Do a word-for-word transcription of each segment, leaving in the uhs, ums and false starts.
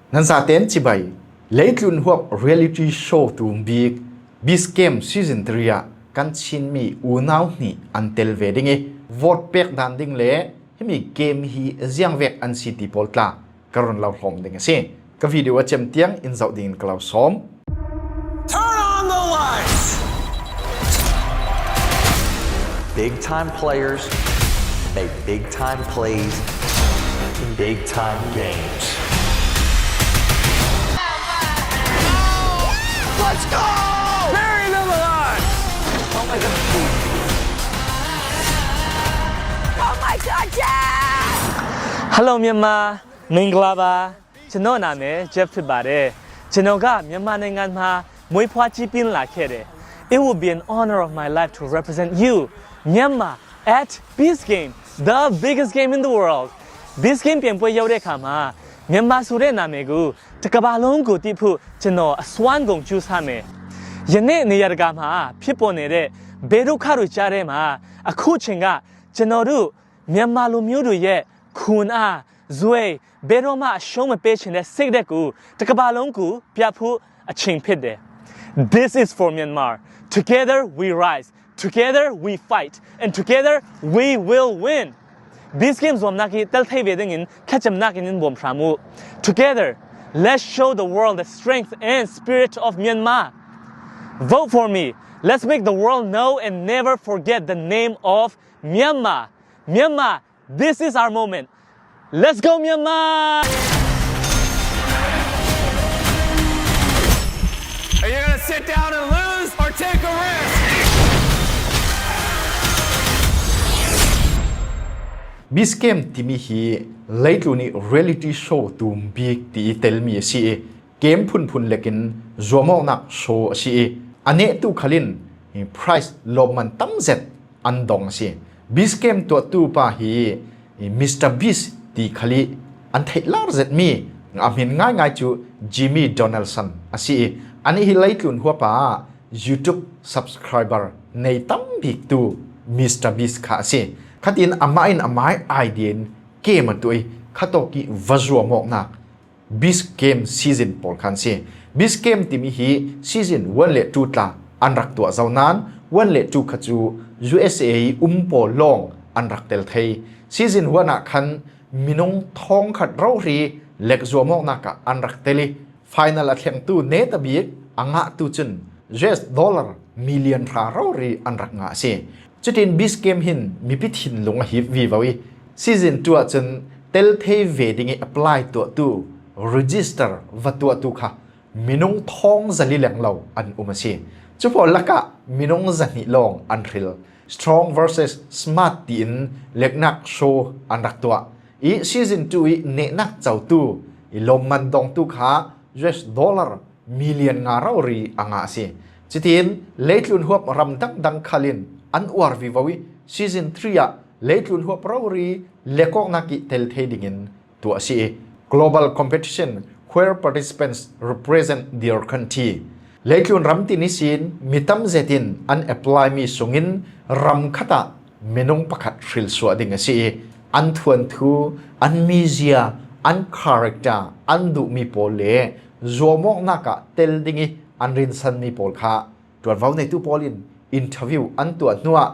Nan zaten chibai, leitlun huap reality show tumbik Beast Game Season three ah kan Chinmi unau hnih an tel ve ding i, vote pek dan ding le himi game hi ziangvek an si ti pawl tla ka run lo hlawm ding a si. Ka video a cem tiang in zoh dingin ka lo sawm. Turn on the lights! Big time players make big time plays in big time games. Let's go! Bury them alive! Oh my god. Oh my god, yes! Hello, Myanmar. မင်္ဂလာပါ။ ကျွန်တော့်နာမည် Jeff ဖြစ်ပါတယ်။ ကျွန်တော်က မြန်မာနိုင်ငံမှာ မွေးဖွားကြီးပြင်းလာခဲ့တယ်။ It would be an honor of my life to represent you, Myanmar, at Beast Game, the biggest game in the world. Beast Game ပြိုင်ပွဲရောက်တဲ့အခါမှာ မြန်မာဆိုတဲ့နာမည်ကို တစ်ကမ္ဘာလုံးကိုသိဖို့ ကျွန်တော်အစွမ်းကုန်ကြိုးစားမယ်။ ယနေ့နေရာတကာမှာဖြစ်ပေါ်နေတဲ့ ဘယ်ဒုက္ခတွေကြားထဲမှာ အခုချိန်က ကျွန်တော်တို့ မြန်မာလူမျိုးတွေရဲ့ ခွန်အား၊ စွမ်း၊ ဘယ်တော့မှအရှုံးမပေးချင်တဲ့စိတ်ဓာတ်ကို တစ်ကမ္ဘာလုံးကိုပြဖို့အချိန်ဖြစ်တယ်။ This is for Myanmar. Together we rise. Together we fight. And together we will win. Beast Game ဇွမ်နာကီ တဲလ်ထေးဝေးဒင်း င်င် ခက်ချမ်နာကီ နင်ဘွမ်ဖြာမူ Together, let's show the world the strength and spirit of Myanmar. Vote for me. Let's make the world know and never forget the name of Myanmar. Myanmar, this is our moment. Let's go, Myanmar! Are you gonna sit down and lose or take a risk? Beast Game timi hi leitlun i reality show tumbik ti i telmi a si i, game phunphun lekin zuamawknak show a si i, a nehtu khalin prize lawmman tamzet an dong a si. Beast Game tuahtu pa hi Mister Beast ti khali an theih lar zetmi a hmin ngaingai cu Jimmy Donaldson a si i, anih hi leitlun huapa YouTube subscriber nei tambiktu Mister Beast kha a si. Khatin amah in amah idea in game a tuah i, khatawk i va zuamawknak Beast Game season pawl khan si. Beast Game timi hi season one le two tla an rak tuah zo nain, one le two kha cu U S A i um pawl lawng an rak tel thei. Season one ah khan minung thawngkhat rori lek zuamawknak ah an rak tel i, final a thlengtu neta bik a ngahtu cun U S dollar million hra rori an rak ngah a si. Cutin Beast Game hin mipi thinlung a hip vivo i, season two ah cun tel thei ve ding i apply tuahtu register va tuahtu kha minung thawng zali lenglo an um a si. Cu pawl lakah minung zahnih lawng an hril. Strong versus smart tiin leknak show an rak tuah i, season two i nehnak cotu i lawmman dongtu kha U S dollar million nga rori a ngah a si. Cutin leitlun huap ram dangdang khalin an uar vivo i, season three ah leitlun huap rori lekawknak i tel thei dingin tuah a si i, global competition where participants represent their country. Leitlun ram tin ihsin mi tam zetin an apply mi sungin ram khat ah minung pakhat hrilsuah ding a si i, an thuanthu, an mizia, an character, an duhmi pawl le zuamawknak ah tel ding i an rinsanmi pawl kha tuanvo neitu pawl in interview an tuah hnuah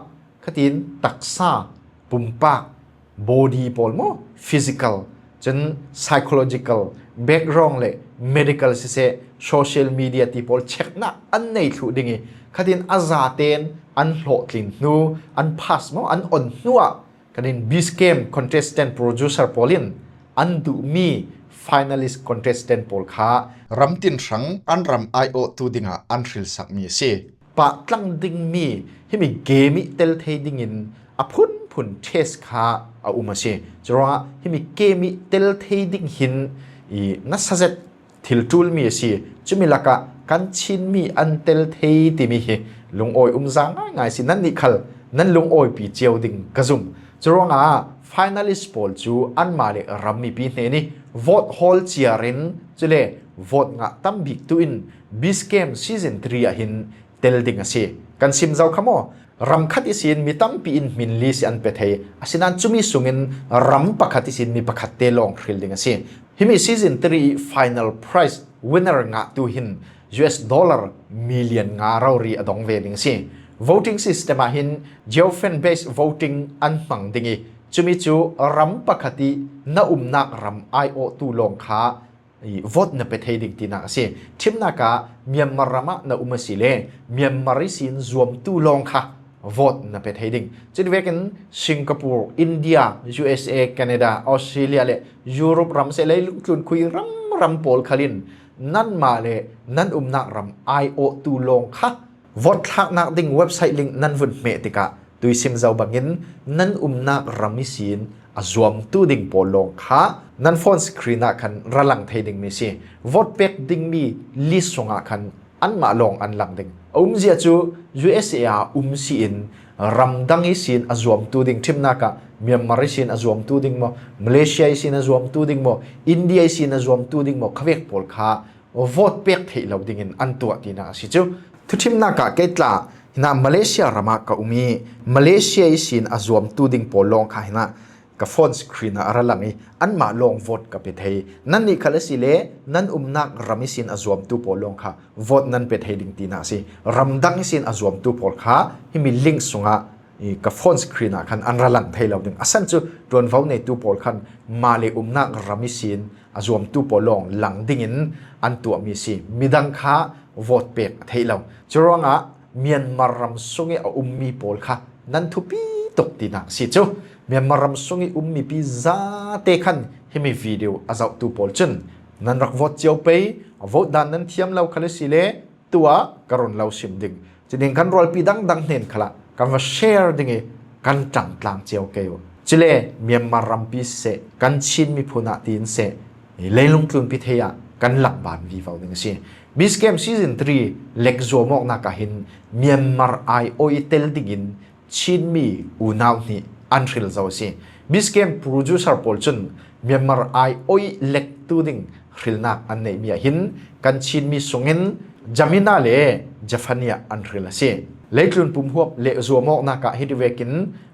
khatin taksa, pumpak, body pawl maw, physical, cun psychological background le medical siseh, social media ti pawl checknak an nei thluh ding i, khatin a zaten an hlawhtlin hnu, an pass maw, an on hnuah khatin Beast Game contestant producer pawl in an duhmi finalist contestant pawl kha ramtin hrang an ram aiawhtu dingah an hrilsakmi a si. Pah tlang dingmi himi game i tel thei dingin a phunphun test kha a um a si. Curuangah himi game i tel thei ding hin i nasa zet thil ṭulmi a si. Cumi lakah kan Chinmi an tel thei timi hi lungawi um za ngaingai a si. Nannih khal nan lungawipi cio ding ka zum. Curuangah finalist pawl cu anmah le ram mipi hnen i vote hawl ciar in, cule vote ngah tam bik tu in Beast Game season three ah hin tel ding a si. Kan sim zo kha maw? Ram khat ihsin mi tampi in hmin list an pe thei. Asinain cumi sungin ram pakhat ihsin mi pakhat te lawng hril ding a si. Himi season three final prize winner ngahtu hin U S dollar million nga rori a dong ve ding a si. Voting system ah hin geofence based voting an hmang ding i, cumi cu ram pakhat i na umnak ram aiawhtu lawng kha i vote na pe thei ding tinak a si. Thimnak ah Myanmar ram ah na um a si le Myanmar ihsin zuamtu lawng kha vote na pe thei ding. Cuti vekin Singapore, India, U S A, Canada, Australia le Europe ram seh leilung tlun khui ram ram pawl khalin nanmah le nan umnak ram aiawhtu lawng kha vote thlaknak ding website link nan vun hmeh tikah tuisim zo bangin nan umnak ram ihsin a zuamtu ding pawl lawng kha nan phone screen ah khan ra lang thei dingmi si. Vote pek dingmi list sungah khan anmah lawng an lang ding. A umzia cu U S A ah um si in ramdang ihsin a zuamtu ding, thimnak ah Myanmar ihsin a zuamtu ding maw, Malaysia ihsin a zuamtu ding maw, India ihsin a zuamtu ding maw, khavek pawl kha vote pek theih lo dingin an tuah tinak a si cu. Thuthimnak ah kei tla hinah Malaysia ram ah ka um i, Malaysia ihsin a zuamtu ding pawl lawng kha hinah ka phone screen ah a ra lang i, anmah lawng vote ka pe thei. Nannih khal a si le nan umnak ram ihsin a zuamtu pawl lawng kha vote nan pe thei ding tinak a si. Ramdang ihsin a zuamtu pawl kha himi link sungah i ka phone screen ah khan an ra lang thei lo ding. A san cu ṭuanvo neitu pawl khan mah le umnak ram ihsin a zuamtu pawl lawng lang dingin an tuahmi si. Midang kha vote pek a theih lo. Curuangah Myanmar ram sung i a ummi pawl kha nan thupi tuk tinak si cu. Myanmar ram sung i um mipi zate khan himi video a zohtu pawl cun nan rak vote cio pei, a vote dan nan thiam lo khal a si le tuah ka run lo sim ding. Cutin kan rualpi dangdang hnen khalah kan va share ding i kan ṭangtlang cio kei uh. Cule Myanmar rampi seh, kan Chin miphun ah tiin seh, leilung tlunpi thei ah kan langban vivo ding a si. Biscam Season three lek zuamawknak ah hin Myanmar aiawh i tel dingin Chinmi unau hnih an hril zo a si. Biscam producer pawl cun Myanmar aiawh i lektu ding hrilnak an neihmi ah hin kan Chinmi sungin Jamina le Japhania an hril a si. Leitlun pumhuap lek zuamawknak ah hiti vekin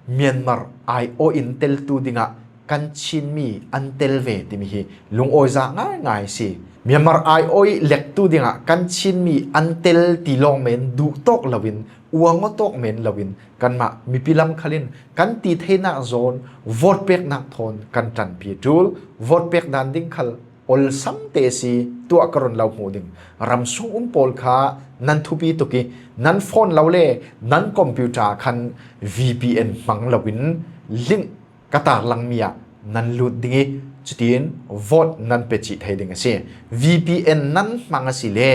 Myanmar aiawh in teltu dingah kan Chinmi an tel ve timi hi lungawi za ngaingai a si. Myanmar aiawh i lektu dingah kan Chinmi an tel ti lawng men duhtawk loin, uang awtawk men loin, kanmah mipi lam khalin kan ti theinak zawn vote peknak thawn kan ṭanpi ṭul. Vote pek dan ding khal olsam te a si, tuah ka run lo hmuh ding. Ram sung um pawl kha nan thupi tuk i, nan phone lo le nan computer khan V P N hmang loin link ka tarlangmi ah nan lut ding i, cutin vote nan pe cih thei ding a si. V P N nan hmang a si le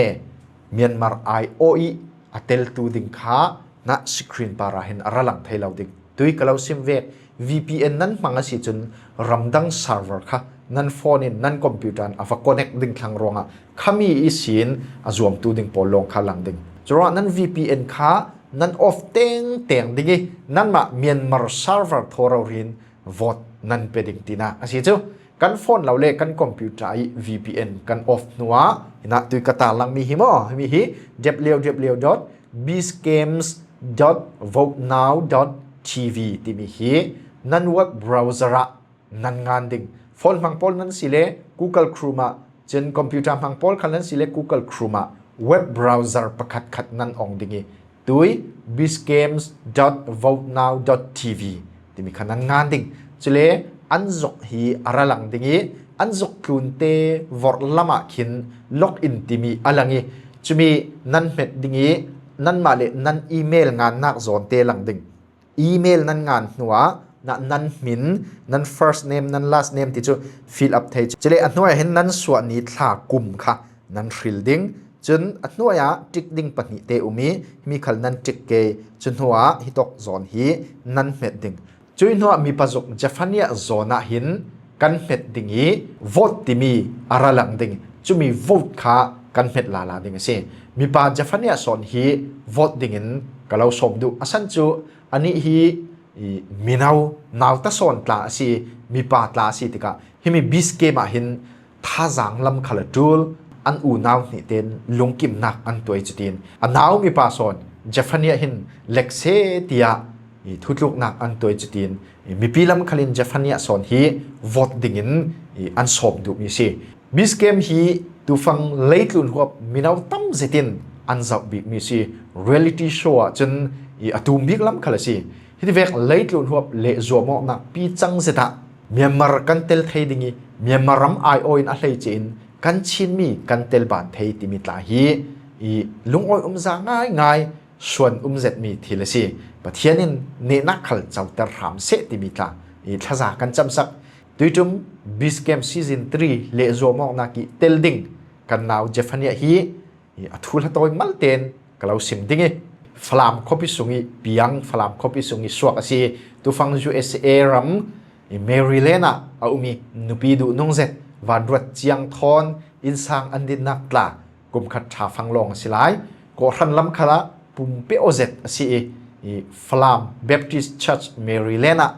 Myanmar aiawh i a teltu ding kha na screen par ah hin a ra lang thei lo ding. Tui ka lo sim vek, V P N nan hmang a si cun ramdang server kha nan phone in nan computer in a va connect ding thlang ruangah khami ihsin a zuamtu ding pawl lawng kha lang ding. Curuangah nan V P N kha nan off tengteng ding i, nanmah Myanmar server thaw rori in vote nan pe ding tinak a si cu. Kan phone lo le kan computer i V P N kan off hnuah, hinah tui ka tarlangmi hi maw, himi hi W W W dot biscams dot votenow dot T V timi hi nan web browser ah nan ngan ding. Phone hmang pawl nan si le Google Chrome ah, cun computer hmang pawl khal nan si le Google Chrome ah web browser pakhat khat nan ong ding i, tui biscams dot votenow dot T V timi kha nan ngan ding. Cule an zuk hi a ra lang ding i, an zuk tlunte vorh lamah khin log in timi a lang i, cumi nan hmet ding i, nanmah le nan email ngannak zawnte lang ding. Email nan ngan hnuah na, nan hmin, nan first name, nan last name ti cu fill up thei. Cule a hnuai ah hin nan suahni thla kum kha nan hril ding. Cun a hnuai ah tick ding pahnih te um i, himi khal nan tick ke, cu hnuah hitawk zawn hi nan hmet ding. Cuih hnuah mipa zuk Japhania zawn ah hin kan hmet ding i, vote timi a ra lang ding. Cumi vote kha kan hmet lala ding a si. Mipa Japhania sawn hi vote dingin ka lo sawm duh. A san cu anih hi i, mino, nauta sawn tla a si, mipa tla a si tikah, himi Biscam ah hin thazaang lam khal a ṭul, an unau hnih tein lungkimnak an tuai cutin, a nau mipa sawn Japhania hin lek seh tiah i, thutluknak an tuai cutin, i, mipi lam khalin Japhania sawn hi vote dingin i an sawm duhmi si. Base Camp hi tufang leitlun huap mino tam zetin an zauh bikmi si. Reality show ah cun i a tum bik lam khal a si. Hitivek leitlun huap le zuamawknak pi cang zetah Myanmar kan tel thei ding i Myanmar ram aiawh in a hleice in kan Chinmi kan tel ban thei timi tla hi i lungawi umza ngaingai suan um zetmi thil a si. Pathian in nehnak khal coter hram seh timi tla i thlaza kan camsak. Tuitum Base Camp Season three le zuamawknak i tel ding kan nau Zephaniah hi i a thuhla tawi malten ka lo sim ding i Falam khuapi sung i piang Falam khuapi sung i suak a si. Tufang U S A ram i Maryland ah a um i nupi duhnung zet vanruat ciang thawn innsang an dinnak tla kum khat ṭha fang lawng a si lai. Kawhhran lam khalah pumpe aw zet a si i, i Falam Baptist Church Maryland ah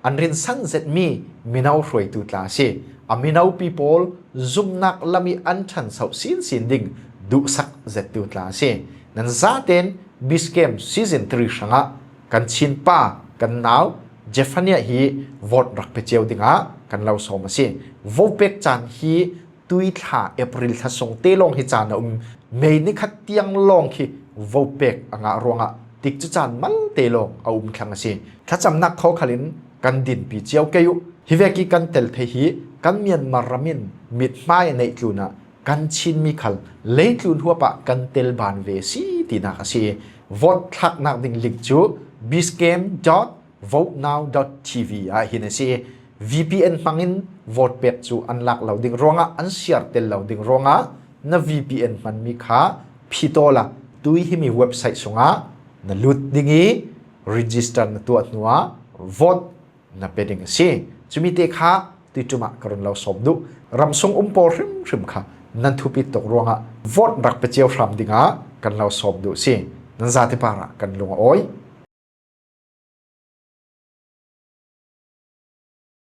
an rinsan zetmi mino hruaitu tla a si. A minopi pawl zumnak lam i an ṭhansoh sinsin ding duhsak zettu tla a si. Nan zaten Base Camp Season three hrangah kan Chin pa kan nau Zephaniah hi vote rak pe cio dingah kan lo sawm a si. Vote pek caan hi tuithla April thla sung te lawng hi caan a um. May ni khat tiang lawng khi vote pek a ngah ruangah tikcu caan malte lawng a um thlang a si. Thlacamnak thaw khalin kan dinpi cio kei uh. Hivek i kan tel thei hi kan Myanmar ram in mithmai a neih tlunah kan Chinmi khal leitlun huapah kan tel ban ve si tinak a si. Vote thlaknak ding link cu biscam dot votenow dot T V ah hin a si. V P N hmangin vote pek cu an lak lo ding ruangah, an siar tel lo ding ruangah na V P N hmanmi kha phitaw la tui himi website sungah na lut ding i register na tuah hnuah vote na pe ding a si. Cumi te kha tuiṭum ah ka run lo sawm duh. Ramsung um pawl hrimhrim kha nan thupi tuk ruangah vote rak pe cio hram dingah kan lo sawm duh si. Nan zate parah kan lung a awi.